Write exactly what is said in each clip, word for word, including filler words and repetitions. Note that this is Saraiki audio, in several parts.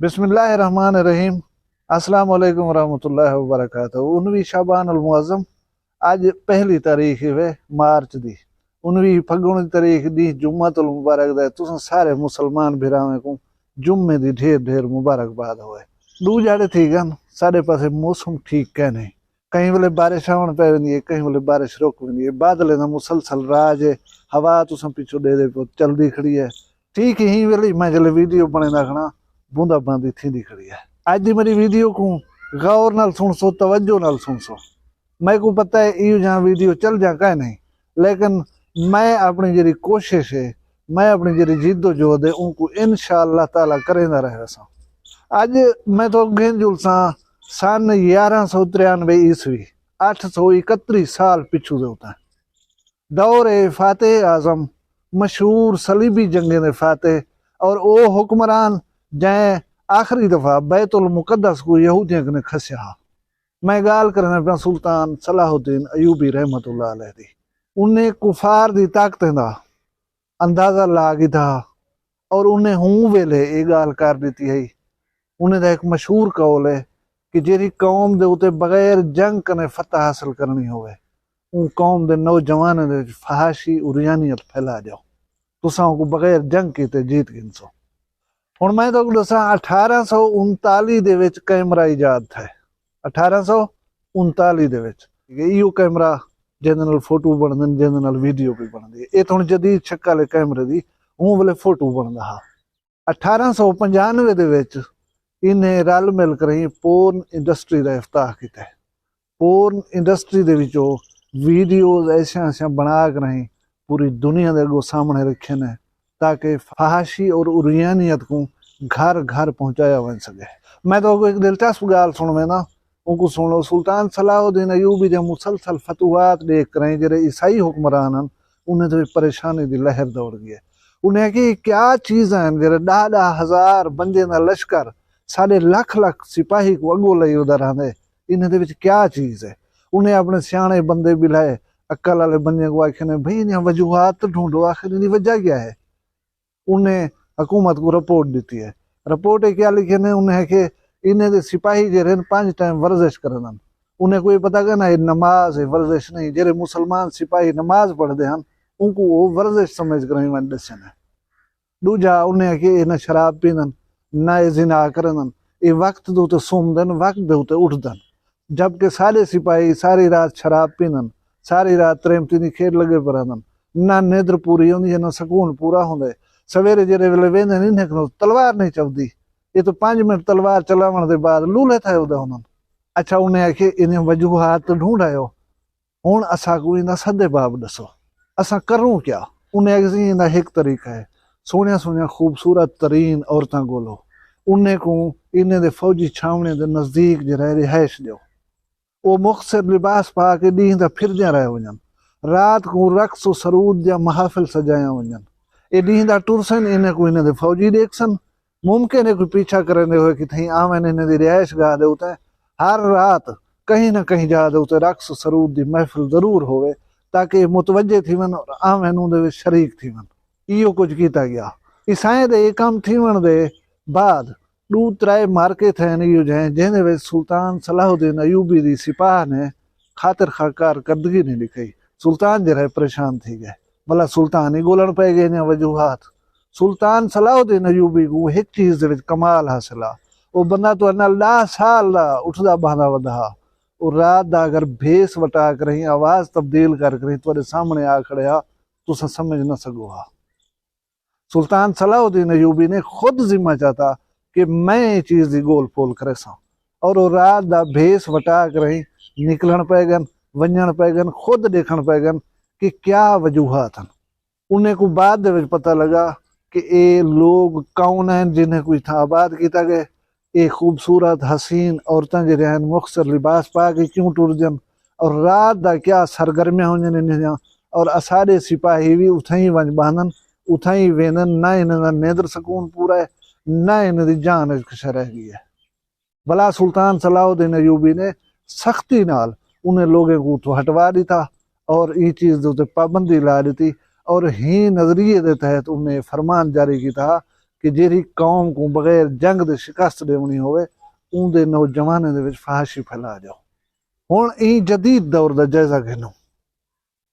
بسم اللہ الرحمن الرحیم۔ السلام علیکم ورحمۃ اللہ وبرکاتہ۔ انوی شعبان المعظم، اڄ پہلی تاریخ ہے مارچ دی۔ انوی پھگݨ دی تاریخ، ݙینہہ جمعۃ المبارک دا ہے۔ تساں سارے مسلمان بھراویں کوں جمعے دی ڈھیر ڈھیر مبارکباد ہوئے۔ ݙو جھاڑے تھی ڳن، ساݙے پاسے موسم ٹھیک کائنی۔ کہیں ویلے بارش آوݨ پئے ویندی ہے، کہیں ویلے بارش رک ویندی ہے۔ بادلیں دا مسلسل راج ہے، ہوا تساں پچھوں ݙیہدے پئے ہو، چلدی کھڑی ہے۔ ٹھیک ہی ویلے میں جلے ویڈیو بݨیندا کھڑاں، بوندا باندی تھیندی کھڑی ہے۔ اڄ دی میری ویڈیو کوں غور نال سݨسو، توجہ نال سݨسو۔ میکوں پتہ ہے ایہو جہاں ویڈیو چلدیاں کائنی، لیکن میں اپݨی جیڑھی کوشش ہے، میں اپݨی جیڑھی جد و جہد ہے، اونکوں انشاءاللہ تعالیٰ کریندا رہ ویساں۔ اڄ میں تہاکوں گھن جلساں سن یارہاں سو تریانوے عیسوی، اٹھ سو اکتری سال پچھوں دے اتیں۔ دور فاتح اعظم، مشہور صلیبی جنگیں دے فاتح، اور او حکمران جئیں آخری دفعہ بیت المقدس کوں یہودیاں کنیں کھسیا ہا۔ میں ڳالھ کریندا پیاں سلطان صلاح الدین ایوبی رحمۃ اللہ علیہ دی۔ انہیں کفار دی طاقتیں دا اندازہ لا گھدا ہا، اور انہیں ہوں ویلے اے ڳالھ کر ݙتی ہئی۔ انہیں دا ہک مشہور قول ہے کہ جیڑھی قوم دے اتے بغیر جنگ کنیں فتح حاصل کرݨی ہووے، اوں قوم دے نوجوانیں دے وچ فحاشی، عریانیت پھیلا ݙیو۔ تساں اونکوں بغیر جنگ کیتے جیت گھنسو۔ ہݨ میں تہاکوں ݙساں، اٹھارہ سو انتالی دے وچ کیمرہ ایجاد تھئے۔ اٹھارہ سو انتالی دے وچ ایہو کیمرہ جیندے نال فوٹو بݨدن، جیندے نال ویڈیو وی بݨدی ہے۔ اے تاں ہݨ جدید شکل ہے کیمرے دی، اوں ویلے فوٹو بݨدا ہا۔ اٹھارہ سو پنجانوے دے وچ انہیں رل مل کریں پورن انڈسٹری دا افتتاح کیتے۔ پورن انڈسٹری دے وچوں ویڈیوز ایسیاں ایسیاں بݨا کریں پوری دنیا دے اڳوں سامݨے رکھے نے، تاکہ فحاشی اور عریانیت کوں گھر گھر پہنچایا ونڄ سڳے۔ میں تہاکوں ہک دلچسپ ڳالھ سݨوینداں، اونکوں سݨو۔ سلطان صلاح الدین ایوبی دیاں مسلسل فتوحات ݙیکھ کریں جیڑھے عیسائی حکمران ہن، انہیں تے پریشانی دی لہر دوڑ ڳئی ہے۔ انہیں آکھیا، اے کیا چیزاں ہن جیڑھے ݙاہ ݙاہ ہزار بندیاں دا لشکر ساݙے لکھ لکھ سپاہی کوں اڳوں لئی ادا رہندے؟ انہیں دے وچ کیا چیز ہے؟ انہیں اپݨے سیاݨے بندے ٻلھائے، عقل آلے بندیاں کوں آکھے نے، بھئی انہاں وجوہات تاں ڈھونڈو، آخر ایندی وجہ کیا ہے؟ انہیں حکومت کوں رپورٹ ݙتی ہے۔ رپورٹ اچ کیا لکھے نے؟ انہیں آکھے انہیں دے سپاہی جیڑھے ہن پنج ٹائم ورزش کریندن۔ انہیں کوں اے پتہ کائنی اے نماز ہے، ورزش نہیں۔ جیڑھے مسلمان سپاہی نماز پڑھدے ہن، اونکوں او ورزش سمجھ کریں ونڄ ݙسے نے۔ ݙوجھا انہیں آکھے اے نہ شراب پیندن، نہ اے زنا کریندن، اے وقت دے اتے سمدن، وقت دے اتے اٹھدن۔ جبکہ ساݙے سپاہی ساری رات شراب پیندن، ساری رات تریمتیں دی کھیݙ لڳے پئے رہندن، نہ ندر پوری ہوندی ہے، نہ سکون پورا ہوندا ہے۔ سویرے جیڑھے ویلے ویندے ہن، انہیں کنوں تلوار نہیں چبھدی۔ اے تاں پنج منٹ تلوار چلاوݨ دے بعد لولھے تھئے ہوندے ہوندن۔ اچھا، انہیں آکھے انہیں وجوہات تاں ڈھونڈ آئے ہو، ہݨ اساکوں ایندا سدباب ݙسو، اساں کروں کیا؟ انہیں آکھیا، ایندا ہک طریقہ ہے، سوہݨیاں سوہݨیاں خوبصورت ترین عورتاں ڳولو، انہیں کوں انہیں دے فوجی چھاوݨیاں دے نزدیک جیڑھا ہے رہائش ݙیو۔ او مختصر لباس پا کے ݙینہہ دا پھردیاں رہ ونڄن، رات کوں رقص و سرود دیاں محافل سجایاں ونڄن۔ اے ݙینہہ دا ٹرسن، انہیں کوں انہیں دے فوجی ݙیکھسن، ممکن ہے کوئی پیچھا کریندے ہوئے کتھائیں آون، انہیں دی رہائش گاہ دے اتے ہر رات کہیں نہ کہیں جاہ دے اتے رقص و سرود دی محفل ضرور ہووے، تاکہ اے متوجہ تھیون اور آون اوندے وچ شریک تھیون۔ ایہو کجھ کیتا ڳیا۔ عیسائیں دے اے کم تھیون دے بعد ݙو ترائے معرکے تھئن ایہو جہیں، جیندے وچ سلطان صلاح الدین ایوبی دی سپاہ نے خاطر خواہ کارکردگی نہیں ݙکھائی۔ سلطان جیڑھا ہے پریشان تھی ڳئے، ولا سلطان ہی ڳولݨ پئے ڳئے انہاں وجوہات۔ سلطان صلاح الدین ایوبی کوں ہک چیز دے وچ کمال حاصل ہا، او بندہ تہاݙے نال ݙاہ سال دا اٹھدا ٻہندا وندا ہا، او رات دا اگر بھیس وٹا کریں، آواز تبدیل کر کریں تہاݙے سامݨے آ کھڑے ہا، تساں سمجھ نہ سڳو ہا۔ سلطان صلاح الدین ایوبی نے خود ذمہ چاتا کہ میں ایں چیز دی ڳول پول کریساں، اور او رات دا بھیس وٹا کریں نکلݨ پئے ڳن، ونڄݨ پئے ڳن، خود ݙیکھݨ پئے ڳن کہ کیا وجوہات ہن۔ انہیں کوں بعد دے وچ پتہ لڳا کہ اے لوگ کون ہن جنہیں کوں اتھاں آباد کیتا ڳئے۔ اے خوبصورت حسین عورتاں جیڑھیاں ہن مختصر لباس پا کے کیوں ٹردیاں ہن، اور رات دا کیا سرگرمیاں ہوندیاں ہن انہیں دیاں، اور اساݙے سپاہی وی اتھائیں ونڄ ٻہندن، اتھائیں ویندن، نہ انہیں دا نندر سکون پورا ہے، نہ انہیں دی جان اچ کشا رہ ڳئی ہے۔ ولا سلطان صلاح الدین ایوبی نے سختی نال انہیں لوگیں کوں اتھوں ہٹوا ݙتا اور ایں چیز دے اتے پابندی لا ݙتی، اور ہیں نظریے دے تحت انہیں فرمان جاری کیتا ہا کہ جیرھی قوم کوں بغیر جنگ دے شکست ݙیوݨی ہووے، اوندے نوجوانیں دے وچ فحاشی پھیلا ڄاؤ۔ ہݨ ایں جدید دور دا جائزہ گھنو۔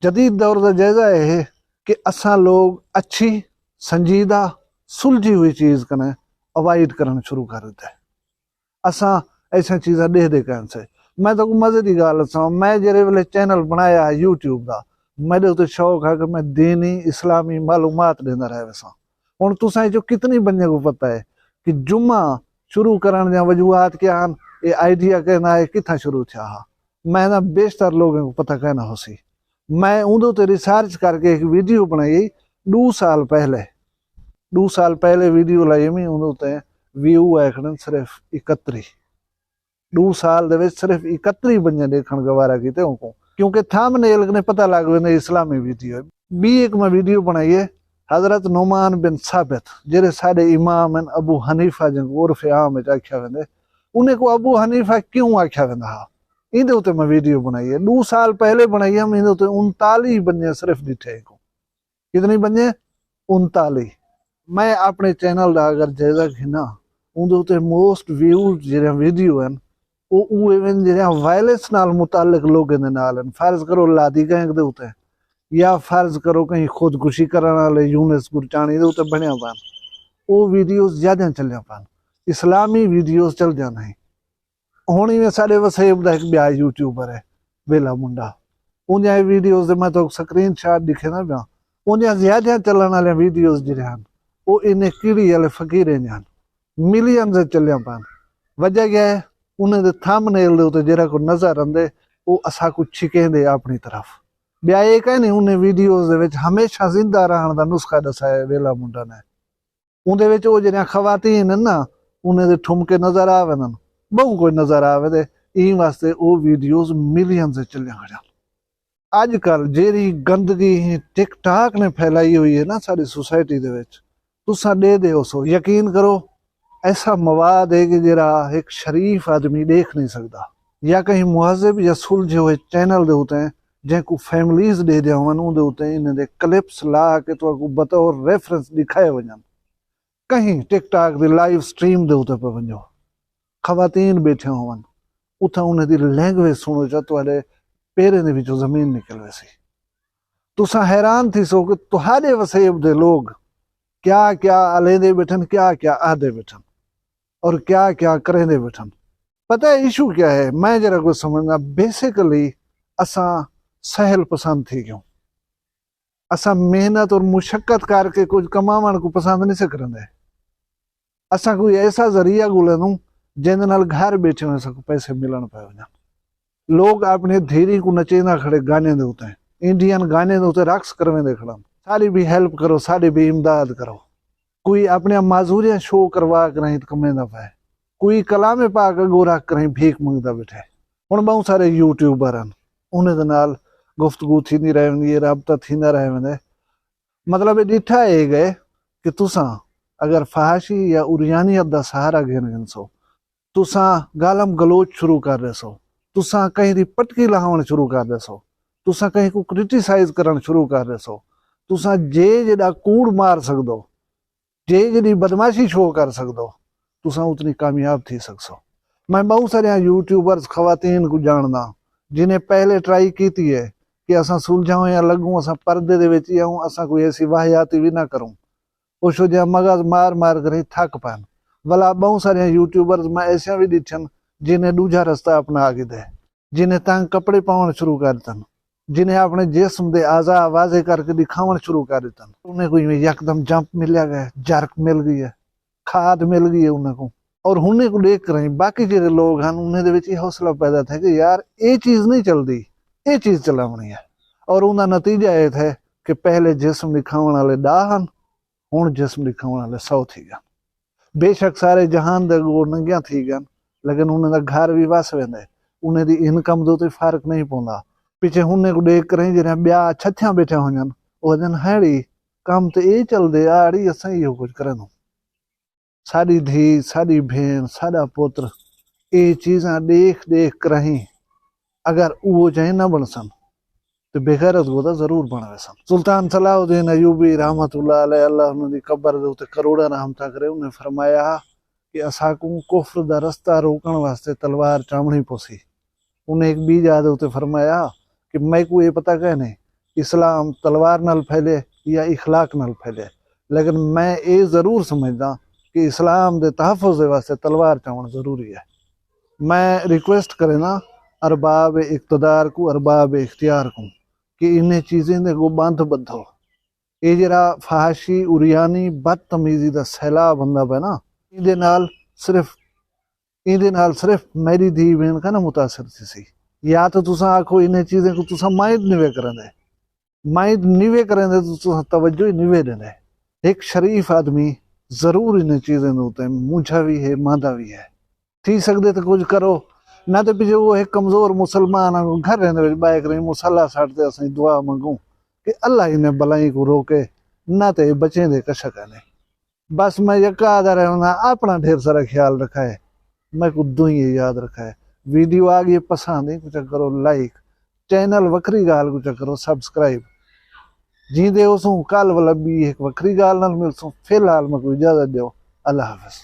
جدید دور دا جائزہ اے ہے کہ اساں لوگ اچھی، سنجیدہ، سلجھی ہوئی چیز کنیں اوائڈ کرݨ شروع کر ݙتے۔ اساں ایساں چیزاں ݙیہدے کائن سے۔ میں تہاکوں مزے دی ڳالھ ݙساں، میں جیرھے ویلے چینل بݨایا ہے یوٹیوب دا، میݙے اتے شوق ہے کہ میں دینی اسلامی معلومات ݙیندا رہ ویساں۔ ہݨ تساں اچوں کتنی بندیاں کوں پتہ ہے کہ جمعہ شروع کرݨ دیاں وجوہات کیا ہن، اے آئیڈیا کیندے آئے، کتھاں شروع تھیا ہا؟ میں نہ بیشتر لوگوں کوں پتہ کائنا ہوسی۔ میں اوندے اتے ریسرچ کر کے ہک ویڈیو بݨائی ݙو سال پہلے۔ ݙو سال پہلے ویڈیو لائی میں اوندے اتے ویو آئے کھڑن صرف اکتری۔ ݙو سال دے وچ صرف اکتری بندیاں ݙیکھݨ گوارا کیتے اونکوں، کیونکہ تھمب نیل کنے پتہ لڳ ویندے اسلامی ویڈیو ہے۔ ٻی ہک میں ویڈیو بݨائی ہے حضرت نعمان بن ثابت، جیرھے ساݙے امام ہن، ابو حنیفہ جنکوں عرف عام وچ آکھیا ویندے، انہیں کوں ابو حنیفہ کیوں آکھیا ویندا ہا؟ ایندے اتے میں ویڈیو بݨائی ہے، ݙو سال پہلے بݨائی ہے، ایندے اتے انتالیس بندیاں صرف ݙٹھے کوں۔ کتنی بندے؟ انتالیس۔ میں اپݨے چینل دا اگر جائزہ گھناں، اوندے اتے موسٹ ویوز جیڑھیاں ویڈیو ہن، او اوہے ہن جیڑھیاں وائلنس نال متعلق لوگیں دے نال ہن۔ فرض کرو لادھی گینگ دے اتے، یا فرض کرو کہیں خودکشی کرݨ والے یونس گرچانی دے اتے بݨیاں پن، او ویڈیوز زیادہ چلیاں پن، اسلامی ویڈیوز چلدیاں نہیں۔ ہݨ ایویں ساݙے وسیب دا ہک ٻیا یوٹیوبر ہے، ویلا منڈا، اوندیاں اے ویڈیوز دے میں تہاکوں سکرین شاٹ ݙکھیندا پیاں۔ اوندیاں زیادہ چلݨ والیاں ویڈیوز جیڑھے ہن، او انہیں کیڑی والے فقیریں دیاں ہن، ملینز وچ چلیاں پن۔ وجہ کیا ہے؟ انہیں دے تھمب نیل دے اتے جیڑھا کوئی نظر آندے، او اساکوں چھکیندے اپݨی طرف۔ ٻیا اے کائنی، انہیں ویڈیوز دے وچ ہمیشہ زندہ رہݨ دا نسخہ ݙسایا ہے ویلا منڈا نے۔ اوندے وچ او جیڑھیاں خواتین ہن نا، انہیں دے ٹھمکے نظر آ ویندن، ٻہوں کجھ نظر آ ویندے، ایں واسطے او ویڈیوز ملینز وچ چلیاں کھڑیاں۔ اڄ کل جیڑھی گندگی ٹک ٹاک نے پھیلائی ہوئی ہے نا ساݙی سوسائٹی دے وچ، تساں ݙیہدے ہوسو، یقین کرو ایسا مواد ہے کہ جیڑھا ہک شریف آدمی ݙیکھ نہیں سڳدا، یا کہیں مہذب یا سلجھے ہوئے چینل دے اتے جینکوں فیملیز ݙیہدیاں ہوون، اوندے اتے انہیں دے کلپس لا کے تہاکوں بطور ریفرنس ݙکھائے ونڄن۔ کہیں ٹک ٹاک دی لائیو سٹریم دے اتے پئے ونڄو، خواتین ٻیٹھیاں ہوون، اتھاں انہیں دی لینگویج سݨو چا تہاݙے پیریں دے وچوں زمین نکل ویسی۔ تساں حیران تھیسو کہ تہاݙے وسیب دے لوگ کیا کیا الیندے ٻیٹھن، کیا کیا آہدے ٻیٹھن اور کیا کیا کریندے ٻیٹھن۔ پتہ ہے ایشو کیا ہے؟ میں جیڑھا کجھ سمجھداں، بیسیکلی اساں سہل پسند تھی ڳیوں۔ اساں محنت اور مشقت کر کے کجھ کماوݨ کوں پسند نہیں سے کریندے۔ اساں کوئی ایسا ذریعہ ڳولیندوں جیندے نال گھر ٻیٹھے ہوئے اساکوں پیسے ملݨ پئے ونڄن۔ لوگ اپݨی دھیریں کوں نچیندا کھڑے گانے دے اتے، انڈین گانے دے اتے رقص کرویندے کھڑن، ساݙی بھی ہیلپ کرو، ساݙی بھی امداد کرو۔ کوئی اپݨیاں معذوریاں شو کروا کراہیں کمیندا پئے، کوئی کلام پاک اڳوں رکھ کراہیں بھیک منگدا ٻیٹھے۔ ہݨ ٻہوں سارے یوٹیوبر ہن، انہیں دے نال گفتگو تھیندی رہ ویندی ہے، رابطہ تھیندا رہ ویندے۔ مطلب اے ݙٹھا اے ڳئے کہ تساں اگر فحاشی یا عریانیت دا سہارا گھن گھنسو، تساں گالم گلوچ شروع کر ݙیسو، تساں کہیں دی پٹکی لہاوݨ شروع کر ݙیسو، تساں کہیں کوں کرٹیسائز کرݨ شروع کر ݙیسو، تساں جے جیݙا کوڑ مار سڳدو، جے جیݙی بدمعاشی شو کر سڳدو، تساں اتنی کامیاب تھی سڳسو۔ میں ٻہوں ساریاں یوٹیوبرز خواتین کوں ڄاݨداں جنہیں پہلے ٹرائی کیتی ہے کہ اساں سلجھاؤں یا لڳوں، اساں پردے دے وچ ہی آؤں، اساں کوئی ایسی واہیاتی وی نہ کروں۔ او شو جیہاں مغز مار مار کراہیں تھک پن۔ ولا ٻہوں ساریاں یوٹیوبرز میں ایسیاں وی ݙٹھن جنہیں ݙوجھا رستہ اپنا گھدے، جنہیں تنگ کپڑے پاوݨ شروع کر ݙتن، جنہیں اپݨے جسم دے اعضاء واضح کر کے ݙکھاوݨ شروع کر ݙتن۔ انہیں کوں ایویں یکدم جمپ ملیا ڳئے، جرک مل ڳئی ہے، کھاد مل ڳئی ہے انہیں کوں۔ اور انہیں کوں ݙیکھ کراہیں باقی جیڑھے لوگ ہن، انہیں دے وچ یہ حوصلہ پیدا تھئے کہ یار، اے چیز نہیں چلدی، اے چیز چلاوݨی ہے۔ اور اوندا نتیجہ اے تھئے کہ پہلے جسم ݙکھاوݨ والے ݙاہ ہن، ہݨ جسم ݙکھاوݨ والے سو تھی ڳن۔ بے شک سارے جہان دے اڳوں ننگیاں تھی ڳن، لیکن انہیں دا گھر وی وس ویندے، انہیں دی انکم دے اتے فرق نہیں پوندا۔ پچھے انہیں کوں ݙیکھ کراہیں جیڑھیاں ٻیا چھتھیاں ٻیٹھیاں ہوندن، او آہدن، ہیڑی کم تے اے چلدے، آڑی اساں ایہو کجھ کریندوں۔ ساݙی دھی، ساݙی بھیݨ، ساݙا پتر اے چیزاں ݙیکھ ݙیکھ کراہیں اگر اوہو جہیں نہ بݨسن، تے بے غیرت گودا ضرور بݨ ویسن۔ سلطان صلاح الدین ایوبی رحمۃ اللہ علیہ، اللہ انہاں دی قبر دے اتے کروڑاں رحمتاں کرے، انہیں فرمایا کہ اساکوں کفر دا رستہ روکݨ واسطے تلوار چاوݨی پوسی۔ انہیں ہک ٻی جاہ دے اتے فرمایا کہ میکوں اے پتہ کائنی اسلام تلوار نال پھیلے یا اخلاق نال پھیلے، لیکن میں اے ضرور سمجھداں کہ اسلام دے تحفظ دے واسطے تلوار چاوݨ ضروری ہے۔ میں ریکویسٹ کرینداں ارباب اقتدار کوں، ارباب اختیار کوں کہ انہیں چیزیں دے اڳوں ٻندھ ٻدھو۔ اے جیڑھا فحاشی، عریانی، بدتمیزی دا سیلاب آندا پئے نا، ایندے نال صرف ایندے نال صرف میݙی دھی بھیݨ کائنی متاثر تھیسی۔ یا تاں تساں آکھو انہیں چیزیں کوں تساں مائنڈ نیوے کریندے، مائنڈ نیوے کریندے تاں تساں توجہ ہی نیوے ݙیندے۔ ہک شریف آدمی ضرور انہیں چیزیں دے اتے مونجھا وی ہے، ماندا وی ہے۔ تھی سڳدے تاں کجھ کرو، نہ تاں پچھے او ہک کمزور مسلمان آنگوں گھر دے وچ ٻہہ کریں مصلا سٹ تے اساں دعا منگوں کہ اللہ انہیں بلائیں کوں روکے، نہ تے اے بچیندے کشا کائنی۔ بس میں یکا آہدا رہنداں، اپݨا ڈھیر سارا خیال رکھائے۔ میکوں دعائیں یاد رکھائے۔ ویڈیو آ ڳئی پسند، اینکوں چا کرو لائک، چینل وکھری ڳالھ کوں چا کرو سبسکرائب۔ جیندے ہوسوں کل ولا ٻی ہک وکھری ڳالھ نال ملسوں۔ فی الحال میکوں اجازت ݙیو، اللہ حافظ۔